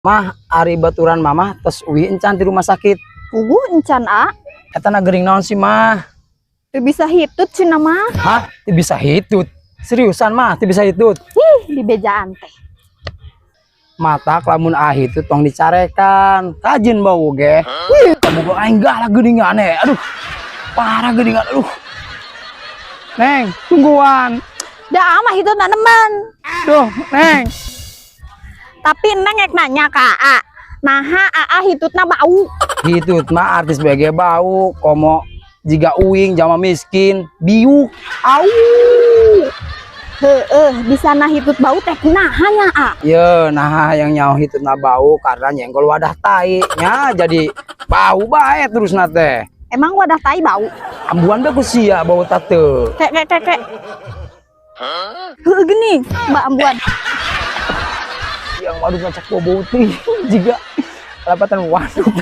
Mah, ari baturan Mama tos uih encan di rumah sakit? Puguh encan, A. Eta na gering naon sih, Mah? Teu bisa hitut cenah, Mah. Hah? Teu bisa hitut? Seriusan, Mah, teu bisa hitut? Ih, di bejaan teh. Matak lamun hitut tong dicarekan. Kajeun bau ge. Wih, kamu aing galak geuningan eh. Aduh. Parah geuningan. Aduh. Neng, tungguan. Da mah hitut na nemen. Duh, Neng. Tapi Neng ek nanya ka A. Naha Aa hitutna bau? Hitut mah artis BG bau, komo jiga uing jama miskin, biuk. Au. Heeh, bisa nah hitut bau teh kunaha nya, A? Ye, nah yang nyaho hitutna bau karena nyenggol wadah tai nya, jadi bau bae terus na teh. Emang wadah tai bau? Ambuan bae ku sia, bau tate. Kek kek kek kek. Heuh geuning, Mbak ambuan. Yang waduh ngacak bau teh jiga lapatan waduk.